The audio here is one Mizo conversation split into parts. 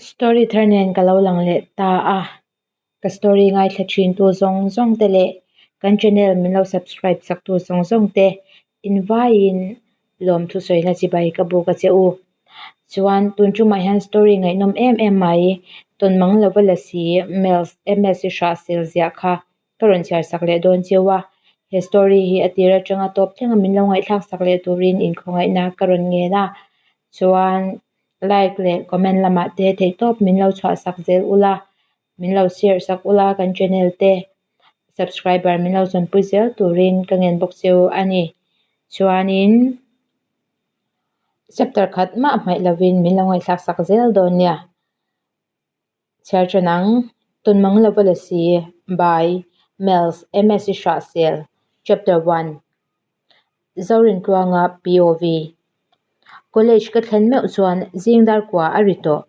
Story thar nen ka lo lang leh ta a, ka story ngaithla thin tu zawng zawng te leh kan channel min lo subscribe sak tu zawng zawng te invaiin lawmthu sawina chibai ka buk a che u. Chuan tun tumah hian story ngaihnawm em em mai tawn mang lova la si Mels MS i hrah sel ziah kha ka rawn chhiar sak leh dawn cheu a, he story hi a tir atanga tawp thlenga min lo ngaihthlak sak leh turin inkhawngaihna ka rawn ngen a, chuan like leh comment lamah te theihtawp min lo chhuah sak zel ula, min lo share sak ula kan channel te subscriber min lo zawnpui zel turin ka ngen bawk cheu a ni, chuanin chapter khat mah hmaih lovin min lo ngaihthlak sak zel dawn nia. Chhiar ṭan ang, tawn mang lova la si, by Mels MS i Hrahsel, Chapter One, Zorintluanga POV. College ka thlen meuh chuan zing dar kua a ri tawh.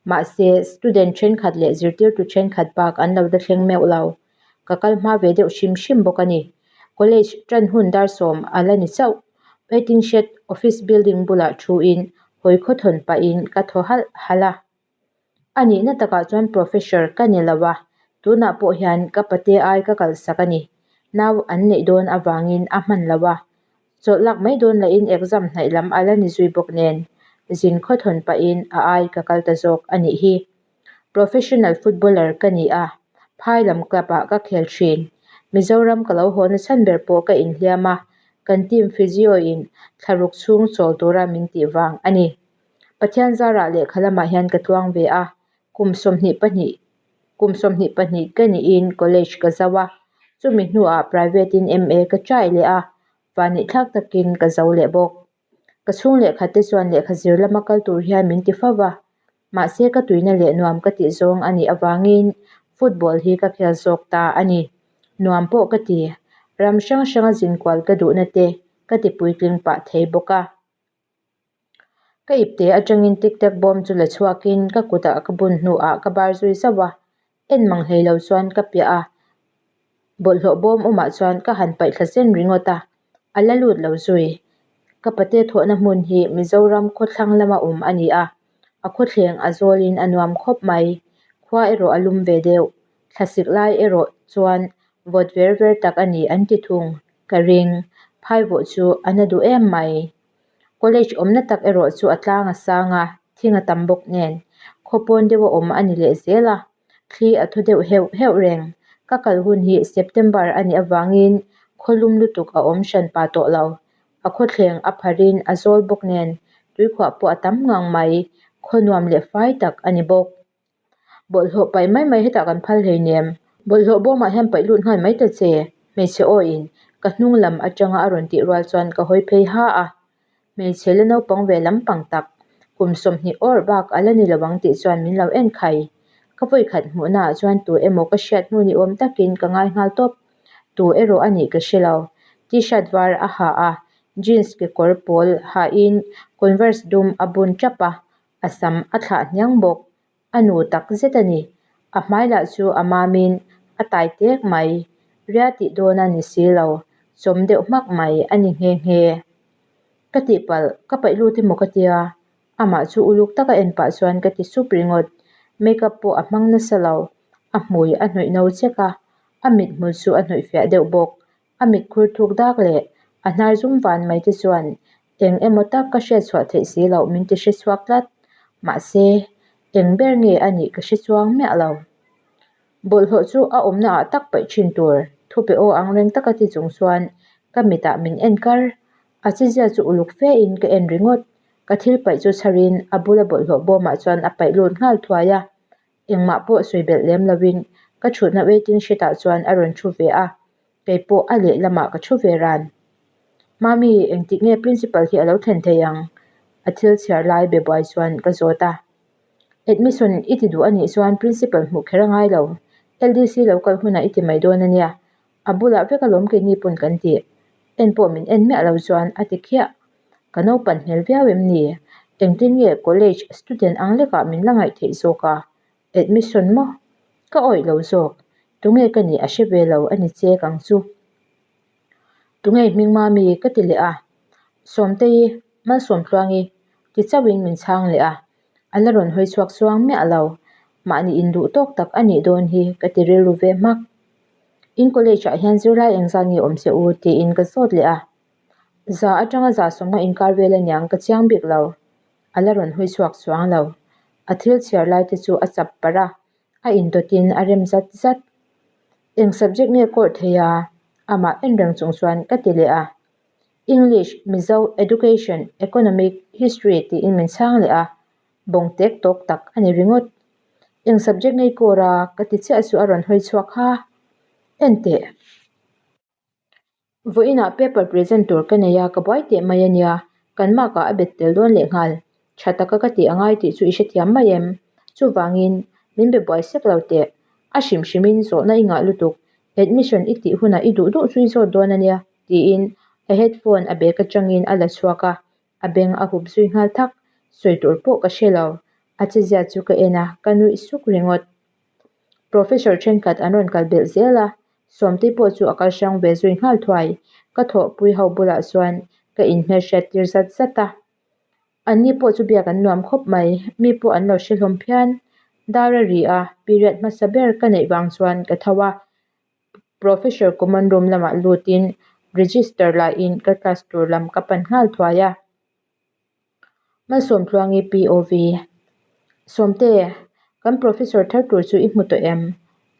Mahse, student ṭhenkhat leh zirtirtu ṭhenkhat bak an lo la thleng meuh lo. Ka kal hma ve deuh hrim hrim bawk a ni. College ṭan hun dar sawm a la ni chauh. Waiting shed office building bulah thuin hawi khawthawn pahin ka thaw halh halh a. A nihna takah chuan professor ka ni lo a, tunah pawh hian ka pate ai ka kalsak a ni. Nau an neih dawn avangin a hman lo a, chawlh lak mai dawn lahin exam hnaih lam a la ni zui bawk nen, zin khawthawn pahin a ai ka kal ta zawk a nih hi. Professional footballer ka ni a, phai lam club ah ka khel thin. Mizoram ka lo haw na chhan ber pawh ka inhliam a, kan team physio in thlaruk chhung chawl tura min tih vang a ni. Pathian zarah lehkha lamah hian ka tluang ve a, kum 22 kum 22 ka niin college ka zo a, chumi hnuah private in MA ka try leh a, vanneih-thlak takin ka zo leh bawk. Ka chhung lehkha te chuan lehkha zir lama kal tur hian min ti fo va, mahse ka tuina leh nuam ka tih zawng a nih avangin football hi ka khel zawk ta a ni. Nuam pawh ka ti, ram hrang hranga zinkual ka duhna te ka ti puitling pah thei bawk a. Ka ipte atangin tic tac bawm chu la chhuakin ka kutah ka bun hnuah ka bar zui zauh a, en mang hlei lo chuan ka piah a, bawlhhlawh bawm awmah chuan ka han paih thla zen ringawt a, a la lut lo zui. Ka pate thawhna hmun hi Mizoram khawthlang lama awm a ni a, a khawthleng a zawlin a nuam khawp mai. Khua erawh a lum ve deuh, thlasik lai erawh chuan vawt ver ver tak a ni an ti thung. Ka ring, phaivaw chu a na duh em mai. College awmna tak erawh chu a tlang a sang a, thing a tam bawk nen. Khaw pawn deuh a awm a ni leh zel a, thli a thaw deuh heuh heuh reng. Ka kal hun hi September a nih avangin khaw lum lutuk a awm hran pah tawh lo. A khawthleng a pharin a zawl bawk nen, tuikhuah pawh a tam ngang mai. Khaw nuam leh fai tak a ni bawk. Bawlhhlawh paih mai mai hetah kan phal hleinem. Bawlhhlawh bawmah hian paih lut nghal mai ta che, hmeichhe awiin ka hnung lam atanga a rawn tih rual chuan ka hawi phei ha a. Hmeichhe la naupang ve lampang tak, kum 20 awrh bak a la ni lo ang tih chuan min lo en khai. Ka vawikhat hmuhnaah chuan tu emaw ka hriat hnu ni awm takin ka ngai nghal tawp. Tu erawh a nih ka hre lo. T-shirt var a ha a, jeans kekawr pawl hain converse dum a bun tap a, A sam a thlah hniang bawk. A nu tak zet a ni. A hmai lah chu a mamin a tai tek mai. Ria tih dawn a ni si lo. Chawm deuh hmak mai a ni nghe nghe. Ka tihpalh, ka paih lut emaw ka tia. Amah chu uluk taka en pah chuan ka ti sup ringawt. Makeup pawh a hmang nasa lo. A hmui a hnawih no chek a. A mithmul chu a hnawih fiah deuh bawk. A mit khur thuk dak leh a hnar zum van mai te chuan eng emaw tak ka hriat chhuah theih si loh min ti hre chhuak tlat. Mahse, eng ber nge a nih ka hre chuang miah lo. Bawlhhlawh chu a awmna ah tak paih thin tur thupe aw ang reng taka ti chung chuan ka mitah min en kar. A chizia chu uluk fe in ka en ringawt. Ka thil paih chu chharin a bula bawlhhlawh bawmah chuan a paih lut nghal thuai a. Engmah pawh sawi belh lem lovin ka thutna waiting shed ah chuan a rawn thu ve a, kei pawh a lehlamah ka thu ve ran. Mami, engtik nge principal hi a lo thlen thei ang? A thil chhiar lai be buai chuan ka zawt a. Admission i ti duh a nih chuan principal hmuh kher a ngai lo, LDC lo kal hunah i ti mai dawn a nia, a bulah vek alawm keini pawn kan tih. En pawh min en miah lo chuan a ti khiah. Ka naupan hmel viau em ni? Engtin nge college student ang lekah min la ngaih theih zawk a? Admission maw? Ka awih lo zawk. Tunge ka nih a hre ve lo a ni chek ang chu. Tunge hming mami ka ti leh a. Sawmtei, Malsawmtluangi ti chauhin min chhang leh a. A la rawn hawi chhuak chuang miah lo. Mahni induh tawk tak a nih dawn hi ka ti rilru ve hmak. In college ah hian zirlai engzat nge awm che u? tiin ka zawt leh a. Za atanga za sawmnga inkar vel aniang ka chiang bik lo. A la rawn hawi chhuak chuang lo. A thil chhiar lai te chu a chap parh a, a indawtin a rem zat zat. Eng subject nge court thei a? Amah en reng chung chuan ka ti leh a. English, Mizo, Education, Economic, History tiin min chhang leh a, bawng tek tawk tak a ni ringawt. Eng subject nge i court a? Ka ti chiah chu a rawn hawi chhuak ha. En teh. Vawiinah paper present tur ka nei a, ka buai teh mai a nia. Kan mark ah a bet tel dawn leh nghal. Tha taka ka tih a ngai tih chu i hrethiam mai em? Chuvangin, min be buai sek lo teh. A hrim hrimin zawhna i ngah lutuk. Admission i tih hunah i duh duh chu i zawt dawn a nia, tiin a headphone a bag atangin a la chhuak a, a beng a hup zui nghal thak. Sawi tur pawh ka hre lo. A chezia chu ka en a, ka nuih suk ringawt. Professor thenkhat an rawn kal belh zel a, Sawmtei pawh chu a kal hrang ve zui nghal thuai. Ka thawhpui ho bulah chuan ka inhmelhriat tir zat zat a. Anni pawh chu biak an nuam khawp mai, mi pawh an lo hre hlawm phian. Dar a ri a, period hmasa ber ka neih vang chuan ka tho a. Professor common room lamah lutin register laiin ka class tur lam ka pan nghal thuai a. Malsawmtluangi POV. Sawmte, kan professor thar tur chu i hmu tawh em?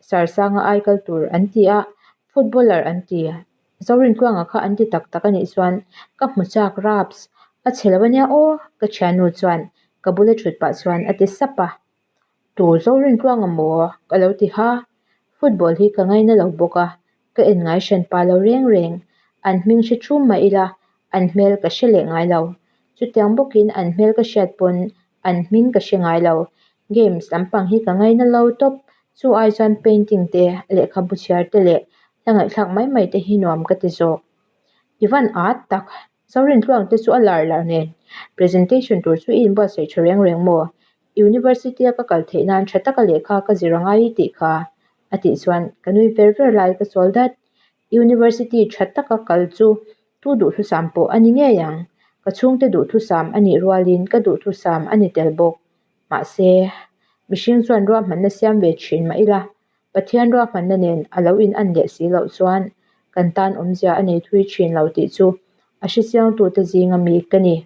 Sarsanga ai kal tur an ti a, footballer an ti. Zorintluanga kha an ti tak tak a nih chuan ka hmu chak raps. A chhe lo ania aw, ka thiannu chuan ka bula thut pah chuan a ti sap a. Tu Zorintluanga maw? Ka lo ti ha. Football hi ka ngaina lo bawk a, ka en ngai hran pa lo reng reng. An hming hre thum mah ila, an hmel ka hre leh ngai lo. Chutiang bawkin an hmel ka hriat pawn an hming ka hre ngai lo. Games lampang hi ka ngaina lo tawp. Chu ai chuan painting te, lehkhabu chhiar te leh hla ngaihthlak mai mai te hi nuam ka ti zawk. I van at tak. Zorintluang te chu a lar lar nen. Presentation tur chu i inbuatsaih tha reng reng maw? University a ka kal theih nan tha taka lehkha ka zir angai i tih kha. A tih chuan ka nui ver ver lai ka chawl dat. University tha taka kal chu tu duhthusam pawh a ni ngei ang. Ka chhungte duhthusam a nih rualin ka duhthusam a ni tel bawk. Mahse, mihring chuan ruahmanna siam ve thin mah ila, Pathian ruahmanna nen a lo in an leh si loh chuan kan tan awmzia a nei thui thin lo tih chu a hrechiangtute zinga mi ka ni.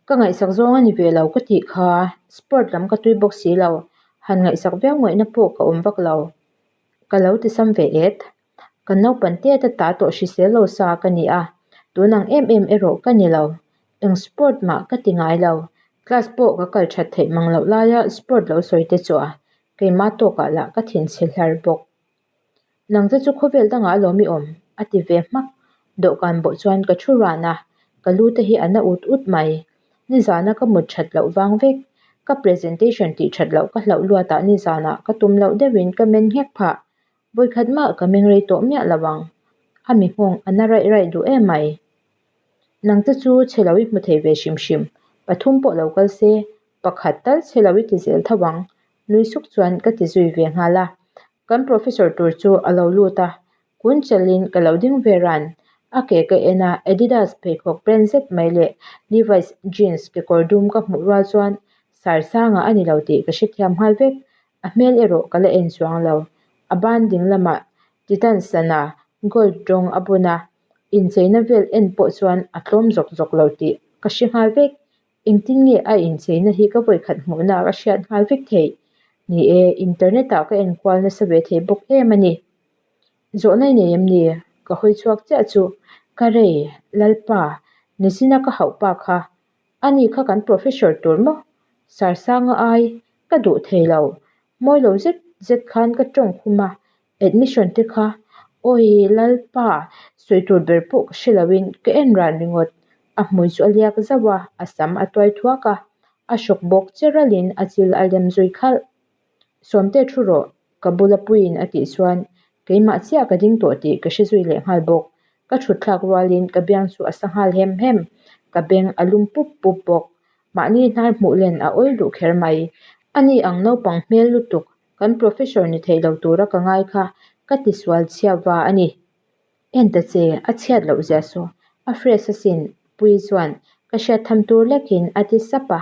Ka ngaihsak zawng a ni ve lo ka tih kha, sport lam ka tui bawk si lo, han ngaihsak viau ngaihna pawh ka awm vak lo. Ka lo ti sam ve et. Kan naupan tet a ta tawh hrisel lo sa ka ni a, tun ang em em erawh ka ni lo. Eng sport mah ka ti ngai lo. Class pawh ka kal that theih mang loh laia sport lo sawi te chu a, keimah tawkah lah ka thinchhe hlar bawk. Nang te chu khawvel dangah alawm i awm, a ti ve hmak. Dawhkan bawh chuan ka thu ran a, ka lu te hi a na ut ut mai. Nizana ka mut that loh vang vek. Ka presentation tih that loh ka hlauh luatah nizanah ka tum loh deuhin ka men nghek phah. Vawikhat mah ka meng rei tawh miah lo ang. A mi nghawng a na raih raih duh em mai. Nang te chu chhe lo i hmu thei ve hrim hrim. Pathum pawh lo kal se, pakhat tal chhe lo i ti zel tho ang. Nui suk chuan ka ti zui ve nghal a. Kan professor tur chu a lo lut a, kun chalin ka lo ding ve ran. A ke ka en a, Adidas pheikhawk brand zet mai leh Levi's jeans kekawr dum ka hmuh rual chuan Sarsanga a ni lo tih ka hrethiam nghal vek. A hmel erawh ka la en chuang lo. A ban ding lamah Titan sana gold rawng a bun a, incheina vel en pawh chuan a tlawm zawk zawk lo tih ka hre nghal vek. Engtin nge a incheina hi ka vawikhat hmuhna ka hriat nghal vek theih? Ni e, internet ah ka enkual nasa ve thei bawk em a ni. Zawhna i nei em ni? Ka hawi chhuak chiah chu, Ka rei, Lalpa, Nizina ka hauh pa kha Ani kha kan professor tur maw? Sarsanga ai, ka duh thei lo. Mawi lo zet zet khan ka tawng khum a, admission te kha awi Lalpa sawi tur ber pawh ka hre loin ka en ran ringawt. A hmui chu a liak zauh a, a sam a tuai thuak a, a hrawk bawk che ralin a chil a lem zui khalh. Sawmte thu rawh, ka bula puiin a tih chuan keimah chiah ka ding tawh tih ka hre zui leh nghal bawk. Ka thut thlak rualin ka biang chu a sa nghal hem hem, ka beng a lum pup pup bawk. Mahni hnar hmuh len a awl duh kher mai. Ani ang naupang hmel lutuk, kan professor ni thei lo tura ka ngai kha ka ti sual chhiap va a ni. En ta che, a chhiat loh zia saw. A fresh asin, Puii chuan ka hriat tham tur lekin a ti sap a.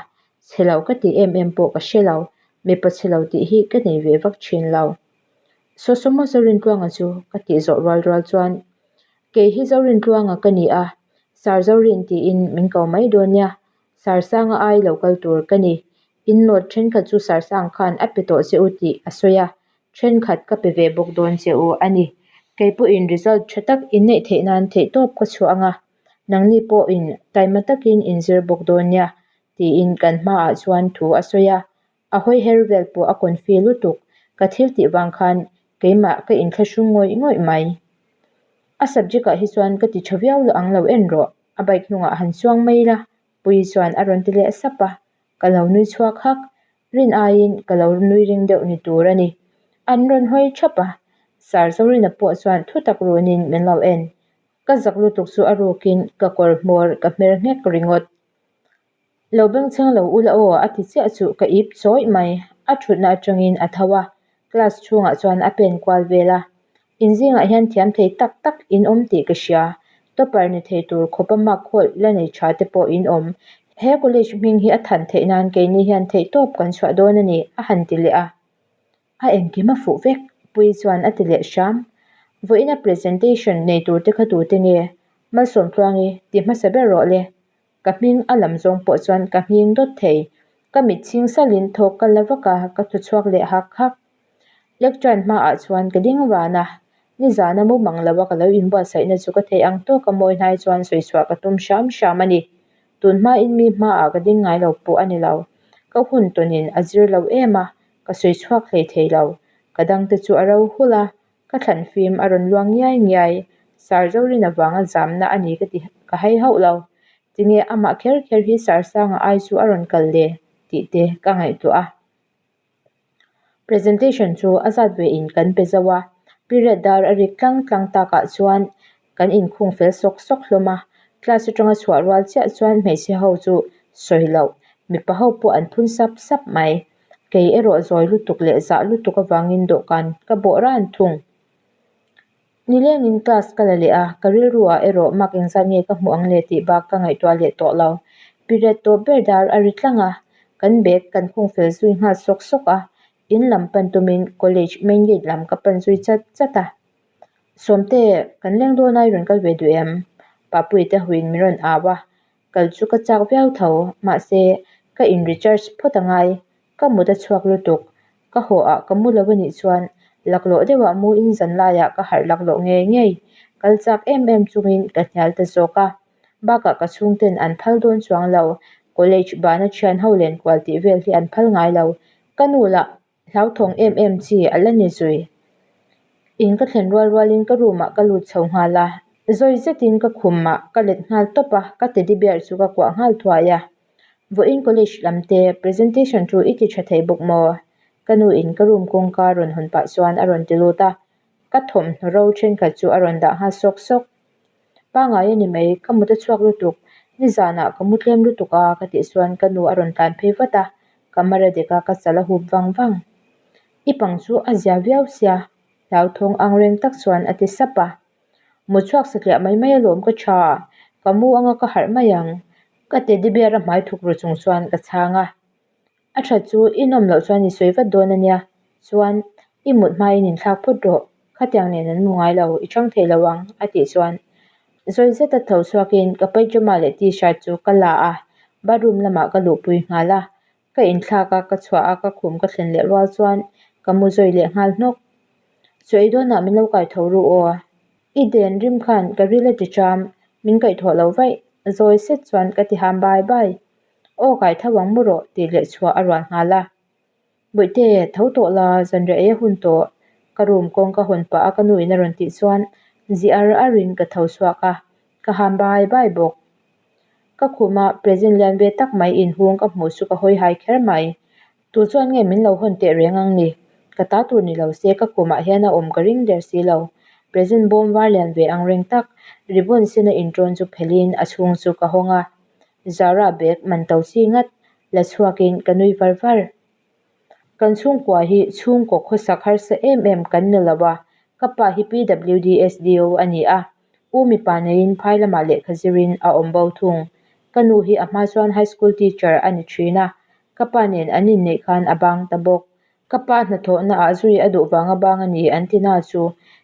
Chhe lo ka tih em em pawh ka hre lo, mipa chhe lo tih hi ka nei ve vak thin lo. Sawsawmaw Zorintluanga chu ka tih zawh rual rual chuan Kei hi Zorintluanga ka ni a, Sir Zorin tiin min ko mai dawn nia, Sir Sanga ai lo kal tur ka ni. In note thenkhat chu Sir Sang khan a pe tawh che u tih a sawi a, thenkhat ka pe ve bawk dawn che u a ni. Kei pawhin result tha tak in neih theih nan theihtawp ka chhuah ang a, nangni pawhin taima takin in zir bawk dawn nia tiin kan hmaah chuan thu a sawi a. A hawi her vel pawh a confi lutuk, ka thil tih vang khan keimah ka inthlahrung ngawih ngawih mai. A subject ah hi chuan ka ti tha viau lo ang lo en rawh, a bike hnungah han chuang mai ila, Puii chuan a rawn ti leh sap a, ka lo nui chhuak hak, rin aiin ka lo nui ring deuh ni tur a ni. An rawn hawi thap a, Sir Zorina pawh chuan thu tak runin min lo en, ka zak lutuk chu a rukin ka kawr hmawr ka hmer nghek ringawt. Lo bengchheng lo ula aw a ti chiah chu ka ip chawih mai. A thutna atangin a tho a, class chhungah chuan a pen kual vel a. In zingah hian thiam thei tak tak in awm tih ka hria. Topper ni thei tur khawpa mark khawlh la nei tha te pawh in awm. He college hming hi a than theih nan keini hian theihtawp kan chhuah dawn a ni a han ti leh a. A engkim a fuh vek, Puii chuan a ti leh hram. Vawiina presentation nei tur te kha tute nge? Malsawmtluangi, ti hmasa ber rawh le. Ka hming a lam zawng pawh chuan ka nghing dawt thei. Ka mit chhing salhin thawk ka la vak a, ka thaw chhuak leh hak hak. Lectern hmaah chuan ka ding ran a, nizana mu mang lo a ka lo inbuatsaihna chu ka theih ang tawka mawi hnai chuan sawi chhuah ka tum hram hram a ni. Tun hmain mi hmaah ka ding ngai lo pawh a ni lo. Ka hun tawnin a zir lo em a, ka sawi chhuak hlei thei lo. Ka dangte chu a ro hulh a, ka thlan fim a rawn luang ngiai ngiai. Sir Zorin avanga zamna a ni ka ti ka hai hauh lo. Tinge amah kher kher hi Sir Sanga ai chu a rawn kal le tih te ka ngaihtuah a. Presentation chu a zat ve in kan pe zo a, period dar a rik tlang tlang takah chuan kan inkhung fel sawk sawk hlawm a, class atanga chhuah rual chiah chuan hmeichhe ho chu sawi loh, mipa ho pawh an phun sap sap mai. Kei erawh zawi lutuk leh zah lutuk avangin dawhkan ka bawh ran thung. Nilengin class ka la leh a, ka rilru ah erawh mark engzat nge ka hmuh ang le tih bak ka ngaihtuah leh tawh lo. Period tawp ber dar a ri tlang a, kan bag kan khung fel zui nghal sawk sawk a, in lam pan tumin college main gate lam ka pan zui chat chat a. Sawmte, kan leng dawn a i rawn kal ve duh em? Papuite huin min rawn au a, kal chu ka chak viau tho, mahse ka in recharge phawt a ngai, ka mut a chhuak lutuk, ka haw ah ka mu lo a nih chuan laklawh deuh ah mu in zan lai ah ka harh laklawh ngei ngei, kal chak em em chungin ka hnial ta zawk a, bakah ka chhungten an phal dawn chuang lo, college bana thian ho len kual tih vel hi an phal ngai lo, ka nu lah hlauthawng em em chi a la ni zui. In ka thlen rual rualin ka room ah ka lut chho nghal a, zawi zetin ka khum ah ka let nghal tawp a, ka teddy bear chu ka kuah nghal thuai a. Vawiin college lam te presentation chu i ti tha thei bawk maw? Ka nu in ka room kawngka rawn hawn pah chuan a rawn ti lut a, ka thawmhnaw ro thenkhat chu a rawn dah nghal sawk sawk. Pangai a ni mai, ka mut a chhuak lutuk, nizanah ka mu tlem lutuk a ka tih chuan ka nu a rawn tlan phei vat a, ka mar a dek a ka chal a hup vang vang. I pang chu a zia viau sia, hlauthawng ang reng tak chuan a ti sap a. Mut chhuak satliah mai mai alawm ka tha, ka mu anga ka harh mai ang, ka teddy bear a hmai thuk ru chung chuan ka chhang a. A that chu i nawm loh chuan i sawi vat dawn a nia, chuan i mut hmain inthlak phawt rawh, khatiang nen an mu ngai lo, i chang thei lo ang a tih chuan zawi zeta tho chhuakin ka pyjama leh t-shirt chu ka la a, bathroom lamah ka luhpui nghal a, ka inthlak a, ka chhuah a, ka khum ka thlen leh rual chuan ka mu zawi leh nghal hnawk. Chaw ei dawnah min lo kai tho ru aw, i den rim khan ka ril a ti ṭam, min kaihthawh lo vaih, zawi set chuan ka ti ham bai bai. Aw kai tho ang mu rawh tih leh chhuah a rual nghal a. Bawihte, tho tawh la, zanriah ei a hun tawh. Ka room kawng ka hawn pah a ka nu in a rawn tih chuan zi ar ar in ka tho chhuak a, ka ham bai bai bawk. Ka khum a present lian ve tak mai inhung ka hmuh chu ka hawi hai kher mai. Tu chuan nge min lo hawn teh reng ang ni? Ka ta tur ni lo se ka khumah hian a awm ka ring der si lo. Present bawm var lian ve ang reng tak, ribbon sen a inṭawn chu phelhin a chhung chu ka hawng a. Zara bag man to chi ngat la chhuakin ka nui var var. Kan chhungkua hi chhungkaw khawsak harsa em em kan ni lo a, ka pa hi PWDSDO a ni a, u mipa neiin phai lamah lehkha zirin a awm bo thung. Ka nu hi a hma chuan high school teacher a ni thin a. Ka pa nen an inneih khan a bang ta bawk. Ka pa hnathawhna ah zui a duh vanga bang a ni an ti na chu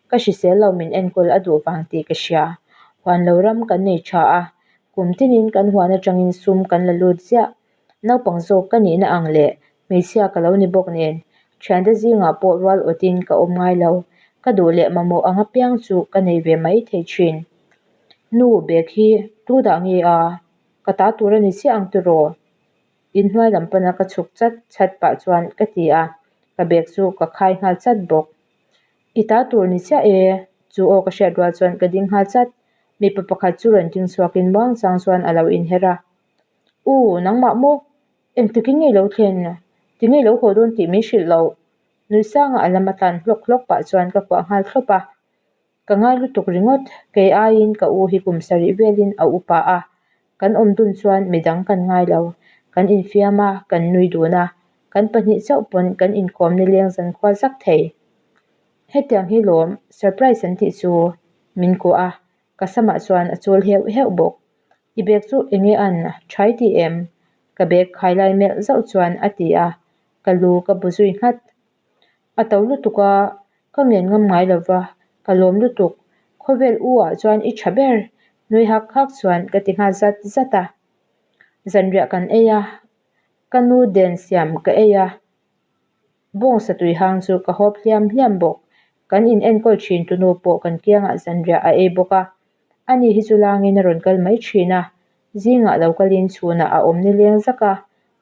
ka hrisel lo min enkawl a duh vang tih ka hria. Huan lo ram kan nei tha a, kum tinin kan huan atangin sum kan la lut ziah. Naupang zawk ka nihna ang leh hmeichhia ka lo ni bawk nen thiante zingah pawh rual awtin ka awm ngai lo. Ka duh leh mamawh ang apiang chu ka nei ve mai thei thin. Nu bag hi tu dah nge a? Ka ta tur a ni chiah ang tiraw? Inhnuai lam pana ka chhuk chat chat pah chuan ka ti a, ka bag chu ka khai nghal chat bawk. I ta tur ni chiah e, chu aw ka hriat rual chuan ka ding nghal chat. Mipa pakhat chu rawn ding chhuakin muang chang chuan a lo inher a. U, nangmah maw? Engtikin nge i lo thlen? Tinge i lo haw dawn tih min hrilh loh? Nui sanga a lama tlan hlawk hlawk pah chuan ka kuah nghal thlawp a. Ka ngai lutuk ringawt, kei aiin ka u hi kum sarih velin a upa a, kan awm dun chuan midang kan ngai lo, kan infiam a, kan nui dun a, kan pahnih chauh pawn kan inkawm nileng zankhua zak thei. Hetiang hi lawm surprise an tih chu min kuah a, ka samah chuan a chul heuh heuh bawk. I bag chu enge an thai tih em? Ka bag khai lai melh zauh chuan a ti a, ka lu ka bu zui nghat. A to lutuk a, ka ngen ngam ngai lo va, ka lawm lutuk, khawvel u ah chuan i tha ber, nui hak hak chuan ka ti nghal zat zat a. Zanriah kan ei a, ka nu den siam ka ei a, bawngsa tui hang chu ka hawp hliam hliam bawk, kan in enkawl thin tu nu pawh kan kiangah zanriah a ei bawk a, ani hi chu langin a rawn kal mai thin a, zingah lo kalin chhunah a awm nileng zak a,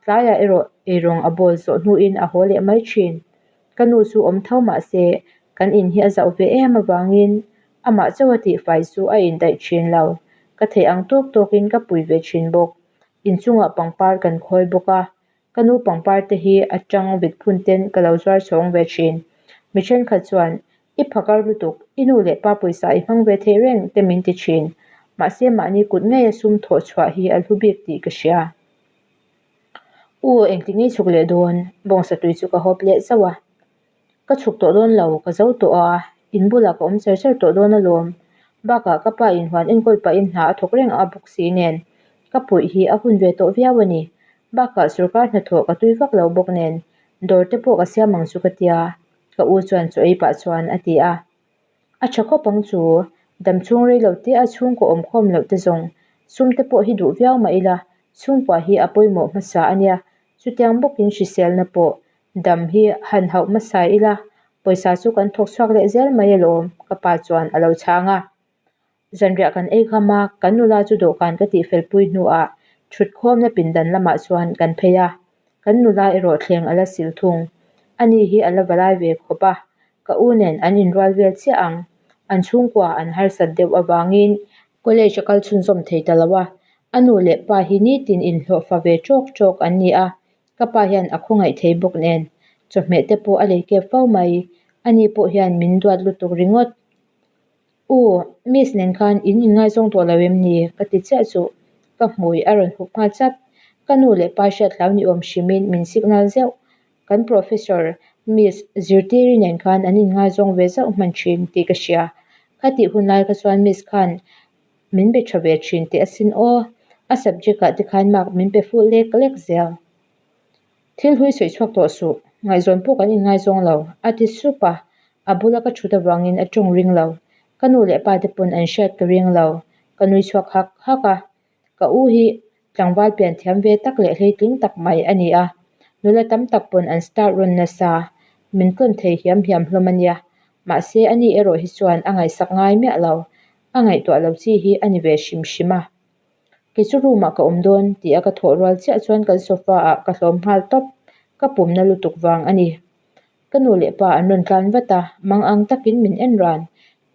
Tlaiah erawh eirawng a bawl zawh hnuin a haw leh mai thin. Ka nu chu awm tho mah se, kan in hi a zauh ve em avangin amah chauha tihfai chu a indaih thin lo. Ka theih ang tawk tawkin ka pui ve thin bawk. Inchungah pangpar kan khawi bawk a, ka nu pangpar te hi a tang vit phun ten ka lo zuar chhawng ve thin. Mi thenkhat chuan I phakar lutuk, i nu leh pa pawisa i hmang ve theih reng te min ti thin. Mahse mahni kut ngeia sum thawh chhuah hi a hlu bik tih ka hria. U, engti ngei chhuk leh dawn? Bawngsa tui chu ka hawp leh zauh a. Ka chhuk tawh dawn lo, ka zo tawh a, in bulah ka awm cher cher tawh dawn alawm. Bakah ka pa in huan enkawl pahin hna a thawk reng a bawk si nen, ka puih hi a hun ve tawh viau a ni. Bakah sorkar hnathawh ka tui vak lo bawk nen, dawr te pawh ka siam ang chu ka tia, ka u chuan chaw ei pah chuan a ti a. A tha khawp ang chu, dam chhung rei lo te a chhungkaw awm khawm loh te zawng, sum te pawh hi duh viau mah ila, chhungkua hi a pawimawh hmasa a nia, chutiang bawkin hriselna pawh dam hi han hauh hmasa ila, pawisa chu kan thawk chhuak leh zel mai alawm, ka pa chuan a lo chhang a. Zanriah kan ei kham a, kan nula chu dawhkan ka tihfel pui hnuah thutkhawmna pindan lamah chuan kan phei a, kan nula erawh thleng a la sil thung. Ani hi a la va lai ve khawp a, ka u nen an inrual vel chiah ang. An chhungkua an harsat deuh avangin college a kal chhunzawm thei ta lo a, a nu leh pa hi nitin inhlawhfa ve ṭawk ṭawk an ni a, ka pa hian a khawngaih thei bawk nen chawhmeh te pawh a lei kep fo mai. Ani pawh hian min duat lutuk ringawt. U, Miss nen khan in inngaizawng tawh lo em ni? Ka ti chiah chu ka hmui a rawn hup nghal chat. Ka nu leh pa hriat hlau ni awm hrimin min signal zeuh. Kan professor Miss Zirtiri nen khan an inngaizawng ve zauh hman thin tih ka hria. Khatih hun lai kha chuan Miss khan min be tha ve thin teh asin aw. A subject ah te khan mark min pe fuh lek lek zel. Thil hlui sawi chhuak tawh suh, ngaihzawn pawh kan inngaizawng lo, a ti sup a, a bula ka thut avangin a tawng ring lo. Ka nu leh pa te pawn an hriat ka ring lo, ka nui chhuak hak hak a. Ka u hi tlangval pian thiam ve tak leh hleitling tak mai a ni a, nula tam tak pawn an start rawn nasa, min tlawn thei hiam hiam hlawm a nia. Mahse ani erawh hi chuan a ngaihsak ngai miah lo, a ngaihtuah lo chi hi a ni ve hrim hrim a. Kei chu room ah ka awm dawn tih a ka thawh rual chiah chuan kan sofa ah ka hlawm nghal tawp, ka pumna lutuk vang a ni. Ka nu leh pa an rawn tlan vat a, mang ang takin min en ran.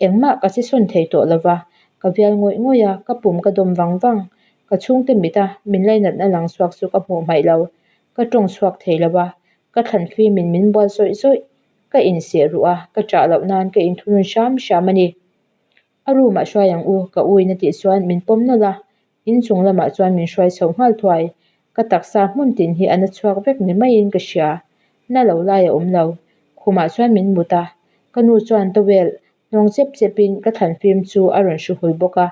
Engmah ka che sawn thei tawh lova, ka vial ngawih ngawih a, ka pum ka dawm vang vang. Ka chhungte mit a, min lainatna lang chhuak chu ka hmuh hmaih lo. Ka tawng chhuak thei lo a, ka thlan fimin min bual zawih zawih. Ka inseh ruh a, ka ṭah loh nan ka inthunun hram hram a ni. A room ah hruai ang u, ka u in a tih chuan min pawm nawlh a, inchung lamah chuan min hruai chho nghal thuai. Ka taksa hmun tin hi a na chhuak vek ni maiin ka hria. Na lo lai a awm lo. Khumah chuan min mut a, ka nu chuan towel hnawng chep chepin ka thlan fim chu a rawn hru hul bawk a.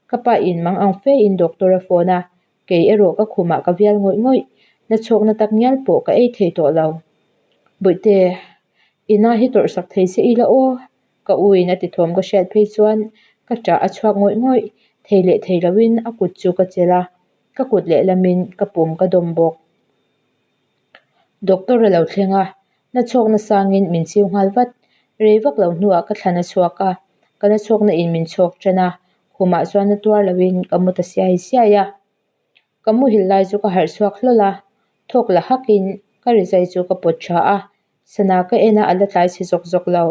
Ka pa in mang ang fe in doctor a phone a, kei erawh ka khumah ka vial ngawih ngawih. Nachhawkna tak ngial pawh ka ei thei tawh lo. Bawihte, i na hi tawrh sak thei che ila aw? Ka u in a ti thawm ka hriat phei chuan ka ṭah a chhuak ngawih ngawih. Thei leh thei loin a kut chu ka chelh a, ka kut lehlamin ka pum ka dawm bawk. Doctor a lo thleng a, nachhawkna sangin min chiu nghal vat. Rei vak lo hnuah ka thlan a chhuak a, ka nachhawkna in min chhawk ṭan a, khumah chuan na tuar loin ka mu ta siai siai a. Ka muhil lai chu ka harh chhuak hlawl a, thawk la hakin ka rizai chu ka pawt tha a, sana ka en a a la tlai chhe zawk zawk lo.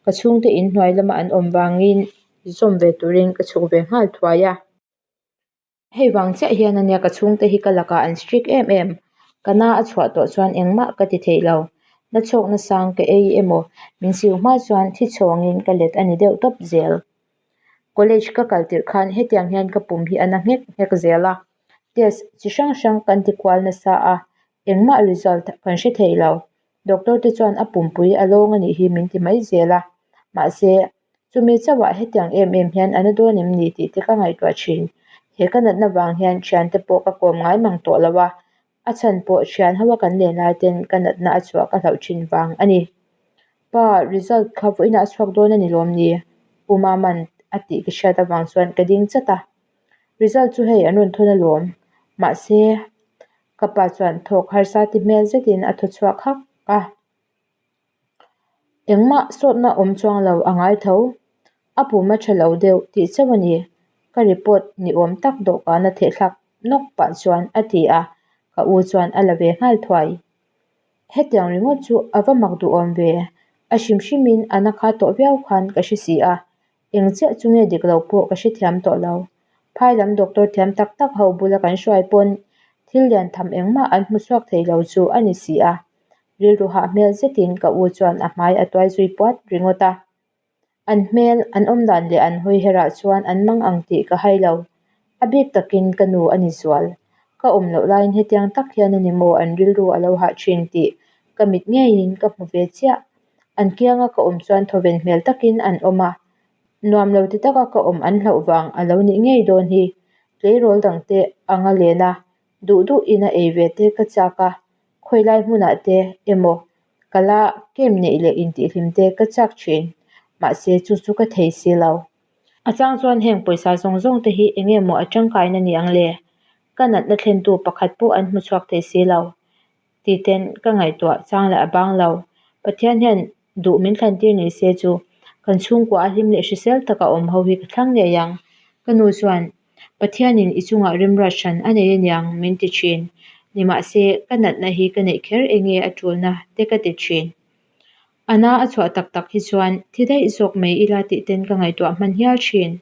Ka chhungte inhnuai lama an awm vangin zawm ve turin ka chhuk ve nghal thuai a. Hei vang chiah hian ania ka chhungte hi ka lakah an strict em em. Ka na a chhuah tawh chuan engmah ka ti thei lo. Na chhawkna sang ka ei emaw min siu hma chuan thi chhawngin ka let a ni deuh tawp zel. College ka kal tirh khan hetiang hian ka pum hi a na nghek nghek zel a. Test chi hrang hrang kan ti kual nasa a, engmah result kan hre thei lo. Doctor te chuan a pumpui a lawng a nih hi min ti mai zel a. Mahse, Chumi chauhah hetiang em em hian a na dawn em ni tih te ka ngaihtuah thin. He ka natna vang hian thiante pawh ka kawm ngai mang tawh lo a, a chhan pawh thian ho a kan len lai ten ka natna a chhuah ka hlauh thin vang a ni. Pa, result kha vawiinah a chhuak dawn a ni lawm ni? U Maman a tih ka hriat avang chuan ka ding chat a. Result chu hei an rawn thawn alawm. Mahse, ka pa chuan thawk harsa ti hmel zetin a thaw chhuak hak a. Engmah sawtna awm chuang lo a ngai tho. A pum a tha lo deuh tih chauh a ni. Ka report ni awm tak dawhkana thehthlak nawk pah chuan a ti a, ka u chuan a la ve nghal thuai. Hetiang ringawt chu a va mak duhawm ve. A hrim hrimin a na kha tawh viau khan ka hre si a, eng chiah chu nge dik lo pawh ka hrethiam tawh lo. Phai lam doctor thiam tak tak ho bula kan hruai pawn thil lian tham engmah an hmu chhuak thei lo chu a ni si a. Rilru hah hmel zetin ka u chuan a hmai a tuai zui puat ringawt a. An hmel, an awmdan leh an hawi herah chuan an mang ang tih ka hai lo. A bik takin ka nu a ni zual. Ka awm loh laiin hetiang tak hian a ni maw an rilru a lo hah thin tih ka mit ngeiin ka hmu ve chiah. An kianga ka awm chuan thawven hmel takin an awm a. Nuam lo ti taka ka awm an hlauh vang a lo nih ngei dawn hi. Tleirawl dangte anga len a, duh duhin a ei ve te ka chak a. Khawilai hmunah te emaw ka la kem neih leh intihhlim te ka chak thin, mahse chu chu ka thei si lo. A chang chuan heng pawisa zawng zawng te hi eng nge maw a tangkaina ni ang le? Ka natna thlentu pakhat pawh an hmu chhuak thei si lo titen ka ngaihtuah chang leh a bang lo. Pathian hian duh min thlan tir ni se chu kan chhungkua a hlim leh hrisel taka awm ho hi ka thlang ngei ang. Ka nu chuan Pathianin i chungah remruat hran a nei aniang min ti thin. Nimahse, ka natna hi ka neih kher enge a tulna te ka ti thin. A na a chhuah tak tak hi chuan thi daih zawk mai ila tih ten ka ngaihtuah hman hial thin.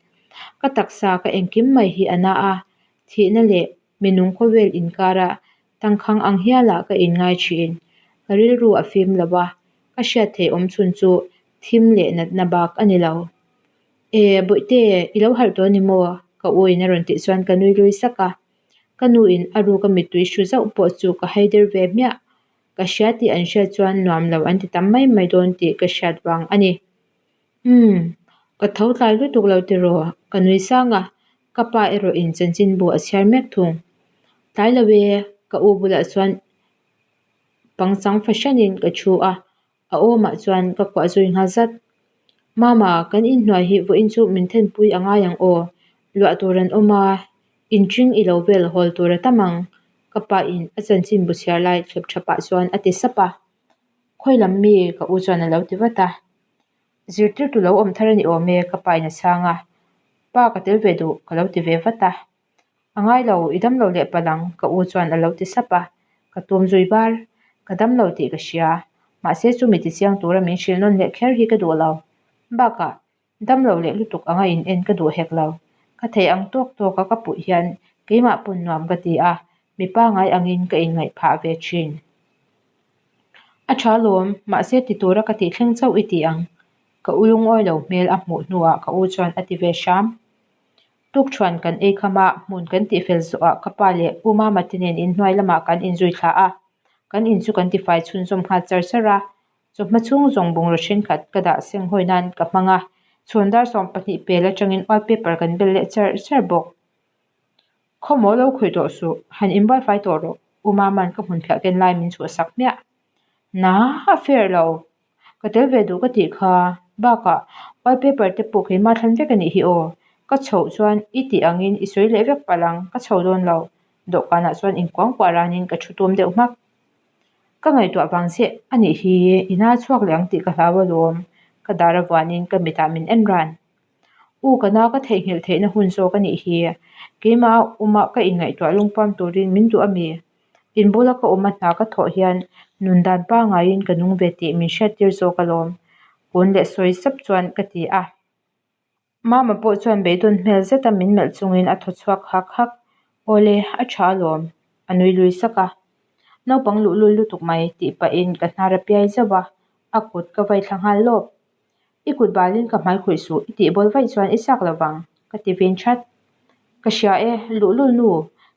Ka taksa ka engkim mai hi a na a, thihna leh minung khawvel inkara tangkhang ang hialah ka inngai thin. Ka rilru a fim lo a, ka hriat theih awm chhun chu thim leh natna bak a ni lo. E, Bawihte, i lo harh tawh a ni maw? Ka u in a rawn tih chuan ka nui lui sak a. Ka nu in a ruk a mittui hru zauh pawh chu ka hai der ve hmiah. Ka hria tih an hriat chuan nuam lo an ti tam mai mai dawn tih ka hriat vang a ni. Umm, ka tho tlai lutuk lo tiraw? Ka nui sang a, ka pa erawh in chanchinbu a chhiar mek thung. Tlai lo e, ka u bulah chuan pangchang fahranin ka thu a, A awmah chuan ka kuah zui nghal zat. Mama, kan inhnuai hi vawiin chu min thenpui a ngai ang aw. Luah tur an awm a, inṭhing i lo vel hawl tur a tam ang, ka pa in a chanchin bu chhiar lai thlep tha pah chuan a ti sap a. Khawi lam mi? ka u chuan a lo ti vat a. Zirtirtu lo awm thar a ni awm e, ka pa in a chhang a. Pa ka tel ve duh, ka lo ti ve vat a. A ngai lo, i damlo leh palh ang, ka u chuan a lo ti sap a. Ka tum zui bar. Ka damlo tih ka hria. Mahse chumi tichiang tura min hrilh nawn leh kher hi ka duh lo. Bakah, damlo leh lutuk anga in en ka duh hek lo. Ka theih ang tawk tawka ka puh hian keimah pawn nuam ka ti a, mi pangai angin ka inngaih phah ve thin. A tha lawm, mahse ti tura ka tih thleng chauh i ti ang. Ka u lungawi lo hmel a hmuh hnuah ka u chuan a ti ve hram. Tukṭhuan kan ei kham a, hmun kan tihfel zawhah ka pa leh U Mama te nen inhnuai lamah kan inzui thla a, kan in chu kan tifai chhunzawm nghal char char a, chawhma chhung zawng bungraw thenkhat ka dah seng hawi nan ka hmang a, chhun dar 12 pel atangin wallpaper kan bel leh char char bawk. Khawmaw lo khawih tawh suh, han inbuaifai tawh rawh, U Mama'n ka hmun phiah ken lai min chhuahsak hmiah. Naa, a fair lo. Ka tel ve duh ka tih kha. Bakah, wallpaper te pawh keimah thlan vek a nih hi aw. Ka chhoh chuan i tih angin i sawi leh vek palh ang, ka chho dawn lo. Dawhkanah chuan inkuangkuah ranin ka thu tum deuh hmak. Ka ngaihtuah vang che a nih hi, i na chhuak leh ang tih ka hlau alawm. Ka dar a vuanin ka mitah min en ran. U ka na ka theihnghilh theihna hun zawk a nih hi. Keimah awmah ka inngaihtuah lungpuam turin min duh a mi? In bula ka awm a hna ka thawh hian nun dan pangaiin ka nung ve tih min hriattir zawk alawm. Kun leh sawi sap chuan ka ti a. Mama pawh chuan beidawn hmel zeta min melh chungin a thaw chhuak hak hak. Awle, a tha alawm, a nui lui sak a. Naupang luhlul lutuk mai tih pahin ka hnar a piai zauh a, a kut ka vai thla nghal lawp. I kut balin ka hmai khawih suh, i tih bawl vaih chuan i chak lo vang, ka ti vin that. Ka hria e, luhlul nu,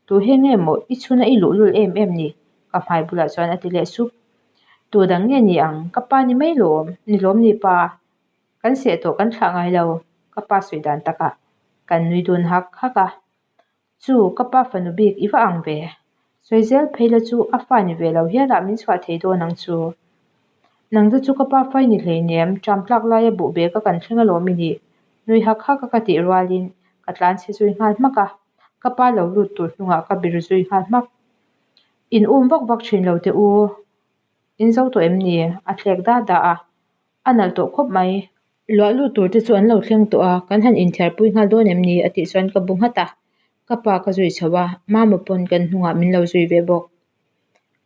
tu hi nge maw i chhuna i luhlul em em ni? ka hmai bulah chuan a ti leh sup. Tu dang nge ni ang, ka pa ni mai lawm, ni lawm ni pa? Kan seh tawh kan thlah ngai lo, ka pa sawi dan takah kan nui dun hak hak a. Chu, ka pa fanu bik i va ang ve. Sawi zel phei la chu a fa ni ve lo hialah min chhuah thei dawn ang chu. Nang te chu ka pa fai ni hleinem, ṭam tlak laia buh bag a kan thleng alawm i nih. Nui hak hak a ka tih rualin ka tlan chhe zui nghal hmak a, ka pa lo lut tur hnungah ka bir zui nghal hmak. In um vak vak ṭhin lo teh u. In zo tawh em ni? A thlek da da a. A nalh tawh khawp mai. Luah lut tur te chu an lo thleng tawh a, kan han inthiarpui nghal dawn em ni? a tih chuan ka bu nghat a. Ka pa ka zui chho a, Mama pawn kan hnungah min lo zui ve bawk.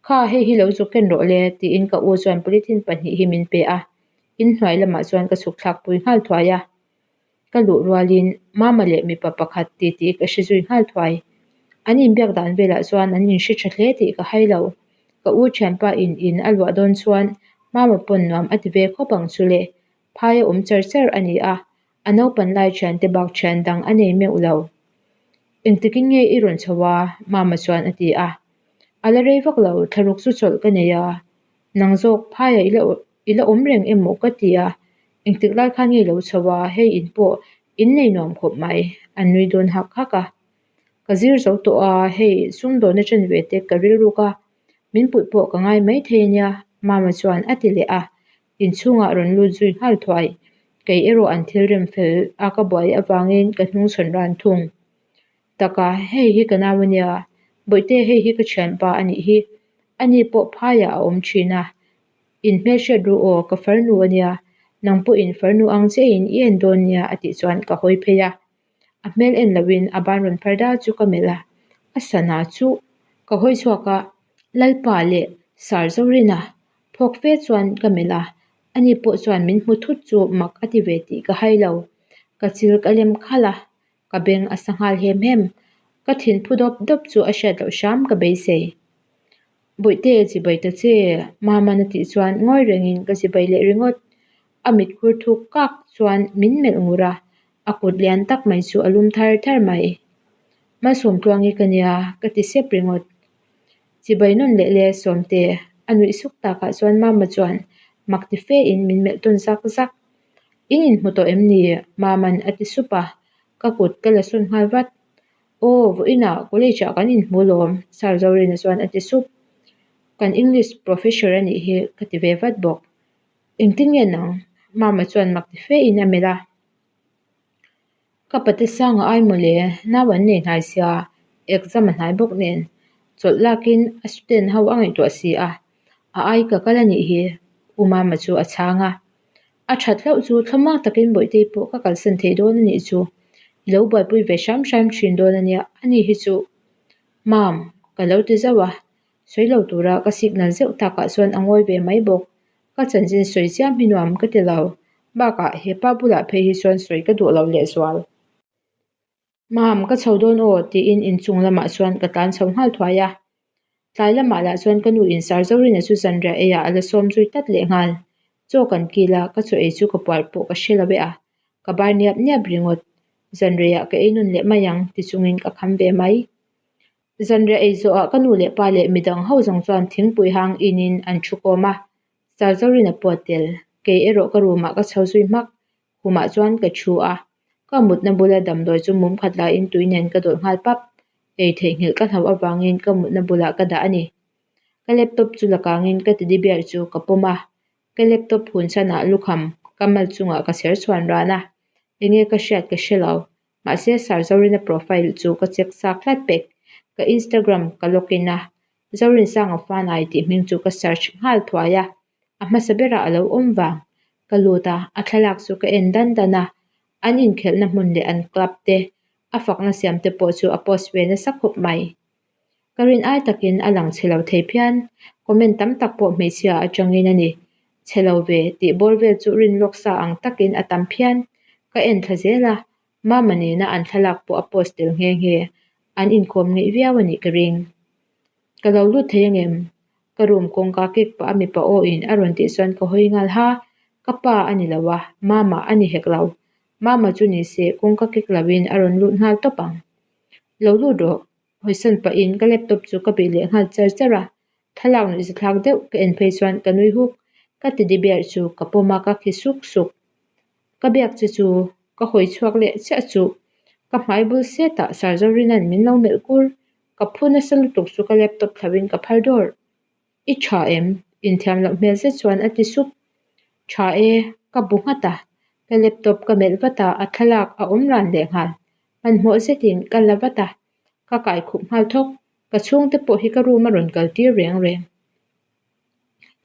Kha, hei hi lo zuk ken rawh le, tiin ka u chuan polythene pahnih hi min pe a. Inhnuai lamah chuan ka chhuk thlakpui nghal thuai a. Ka luh rualin Mama leh mipa pakhat titi ka hre zui nghal thuai. An inbiak dan velah chuan an inhre tha hle tih ka hai lo. Ka u thianpa in in a luah dawn chuan Mama pawn nuam a ti ve khawp ang chu le. Phai a awm char char a ni a, a naupan lai thiante bak thian dang a nei meuh lo. Engtikin nge i rawn chho a? Mama chuan a ti a. A la rei vak lo, thlaruk chu chawlh ka nei a. Nang zawk phaiah i la I la awm reng emaw ka ti a, engtik lai khan nge lo chho a, hei in pawh in nei nuam khawp mai, an nui dawn hak hak a. Ka zir zo tawh a, hei sumdawna chen ve te ka rilruk a, min puih pawh ka ngai mai thei ania, Mama chuan a ti leh a, inchhungah rawn lut zui nghal thuai, kei erawh an thil rem fel a ka buai avangin ka hnungchhawn ran thung. Taka, hei hi ka nau ania, Bawihte hei hi ka thianpa a nih hi, ani pawh phaiah a awm thin a, In hmelhriat ru aw, ka farnu a nia, nang pawhin farnu ang chiahin i en dawn nia a tih chuan ka hawi phei a. A hmel en loin a ban rawn phar dal chu ka melh a, a sana chu ka hawi chhuak a, Lalpa leh Sir Zorina phawk fe chuan ka melh a, ani pawh chuan min hmu thut chu mak a ti ve tih ka hai lo. Ka chil ka lem khalh a, ka beng a sa nghal hem hem. Ka thin phu dawp dawp chu a hriat loh hram ka beisei. Bawihte chibai ta che, Mama'n a tih chuan ngawi rengin ka chibai leh ringawt. A mit khur thuk kak chuan min melh ngur a, a kut lian tak mai chu a lum thar thar mai. Malsawmtluangi ka nia, ka ti sep ringawt. Chibai nawn leh le Sawmte, a nuih suk takah chuan Mama chuan mak ti fe in min melh tawn zak zak. In inhmu tawh em ni? Mama'n a ti sup a, ka kut ka la sawn nghal vat. Aw, vawiinah college ah kan inhmu lawm, Sir Zorina chuan a ti sup. Kan English professor a nih hi ka ti ve vat bawk. Engtin nge nang? Mama chuan mak ti fe in a melh a. Ka pate sanga ai mawle, nau an nei hnai sia, exam a hnai bawk nen. Chawlh lakin a student ho a ngaihtuah si a, a ai ka kal a nih hi, U Mama chu a chhang a. A that hlauh chu thlamuang takin Bawihtei pawh ka kalsan thei dawn a nih chu. I lo buaipui ve hram hram thin dawn a nia, ani hi chu. Mam, ka lo ti zauh a, sawi lo tura ka signal zeuh takah chuan a ngawi ve mai bawk. Ka chanchin sawi chiam hi nuam ka ti lo, bakah he pa bulah phei hi chuan sawi ka duh lo lehzual. Mam, ka chho dawn aw, tiin inchung lamah chuan ka tlan chho nghal thuai a. Tlai lamah lah chuan ka nu in Sir Zorina chu zanriah eiah a la sawm zui tlat leh nghal. Chaw kan kil a, ka chaw ei chu ka puar pawh ka hre lo e a, ka bar niap niap ringawt. Zanriah ka ei nawn leh mai ang ti chungin ka kham ve mai. Zanriah ei zawhah ka nu leh pa leh midang ho zawng chuan thingpui hang inin an thu kawm a, Sir Zorina pawh a tel. Kei erawh ka room ah ka chho zui hmak. Khumah chuan ka thu a, ka mutna bula damdawi chu mum khat laiin tui nen ka dawlh nghal pap. Ei theihnghilh ka hlauh avangin ka mutna bulah ka dah a ni. Ka laptop chu la kangin ka teddy bear chu ka pawm a, ka laptop hun chhanah lukham ka mal chungah ka chher chhuan ran a, enge ka hriat ka hre lo. Mahse Sir Zorina profile chu ka check chak tlat pek. Ka Instagram ka log in a, Zorinsanga Fanai tih hming chu ka search nghal thuai a, a hmasa berah a lo awm vang. Ka lut a, a thlalak chu ka en dan dan a, an inkhelhna hmun leh an club te, a fakna siam te pawh chu a post ve nasa khawp mai. Ka rin ai takin a lang chhe lo thei phian, comment tam tak pawh hmeichhia atangin a ni. Chhe lo ve tih bawr vel chu rin lawk sa ang takin a tam phian. Ka en thla zel a, Mama nena an thlalak pawh a post tel nghe nghe, an inkawm ngeih viau a nih ka ring. Ka lo lut thei angem? Ka room kawngka kik pah a mipa aw in a rawn tih chuan ka hawi nghal ha, ka pa a ni lo a, Mama a ni hek lo. Mama chu ni se kawngka kik lo in a rawn lut nghal tawp ang. Lo lut rawh, hawisan pahin ka laptop chu ka bih leh nghal char char a, thlalak nuih zathlak deuh ka en phei chuan ka nui huk, ka teddy bear chu ka pawm a ka khi suk suk. Ka biak che chu ka hawi chhuak leh chiah chu ka hmai bul setah Sir Zorina'n min lo melh kur, ka phu nasa lutuk chu ka laptop thlauhin ka phar dawr. I tha em? Inthiam loh hmel zet chuan a ti sup. Tha e, ka bu nghat a, ka laptop ka melh vat a, a thlalak a awm ran leh nghal. Hmanhmawh zetin ka la vat a, ka kai khup nghal thawk. Ka chhungte pawh hi ka room a rawn kal tir reng reng.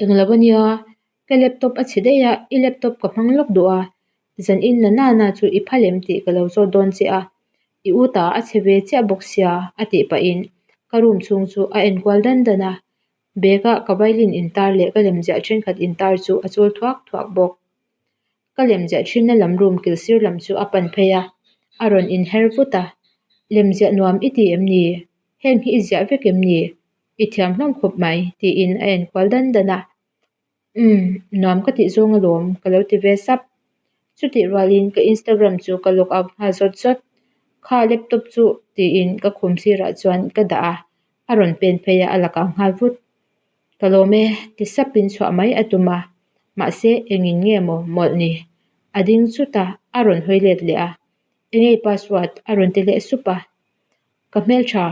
Englo ania, ka laptop a chhe daih a, i laptop ka hmang lawk duh a, zan in na nana chu i phal em tih ka lo zawt dawn che a, i u ta a chhe ve chiah bawk sia a tih pahin ka room chhung chu a enkual dan dan a, bag ah ka violin intar leh ka lemziah thenkhat intar chu a chul thuak thuak bawk. Ka lemziah thinna lam room kil sir lam chu a pan phei a, a rawn inher vut a, Lemziah nuam i ti em ni? Heng hi i ziah vek em ni? I thiam hlawm khawp mai tiin a enkual dan dan a. Umm, nuam ka tih zawng alawm ka lo ti ve sap. Chutih rualin ka Instagram chu ka log out nghal zawt zawt. Kha laptop chu tiin ka khum sirah chuan ka dah a, a rawn pen phei a, a lakah nghal vut. Ka lawm e ti sapin chhuah mai a tum a, mahse engin nge maw mawlh ni? A ding chut a, a rawn hawi let leh a, Engei password a rawn ti leh sup a. Ka hmeltha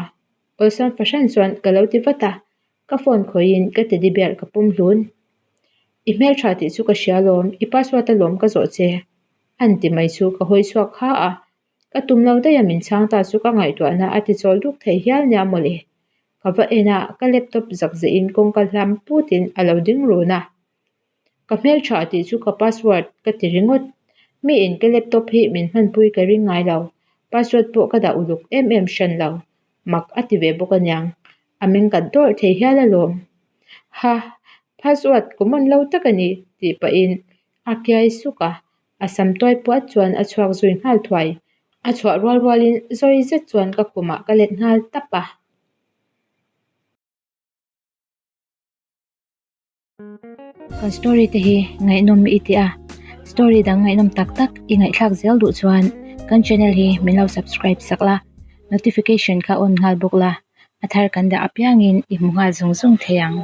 awlsam fahran chuan ka lo ti vat a, Ka phone khawihin ka teddy bear ka pawm hlun. I hmeltha tih chu ka hria alawm, i password alawm ka zawh che. An ti mai chu ka hawi chhuak kha a, ka tum lo daih a min chhang ta chu ka ngaihtuahna a ti chawl duk thei hial nia mawle. Ka va en a, ka laptop zak zehin kawngka hlam putin a lo ding run a. Ka hmeltha tih chu ka password ka ti ringawt. Mi in ka laptop hi min hmanpui ka ring ngai lo. Password pawh ka dah uluk em em hran lo. Mak a ti ve bawk aniang. A meng kat dawrh thei hial alawm. Ha! Password common lo tak a ni tih pahin a kiai suk a. A sam tuai puat chuan a chhuak zui nghal thuai. A chhuah rual rualin zawi zet chuan ka khumah ka let nghal tap a. Kan story te hi ngaihnawm i ti a, story dang ngaihnawm tak tak i ngaihthlak zel duh chuan kan channel hi min lo subscribe sak la, notification kha on nghal bawk la, a thar kan dah apiangin i hmu nghal zung zung thei ang.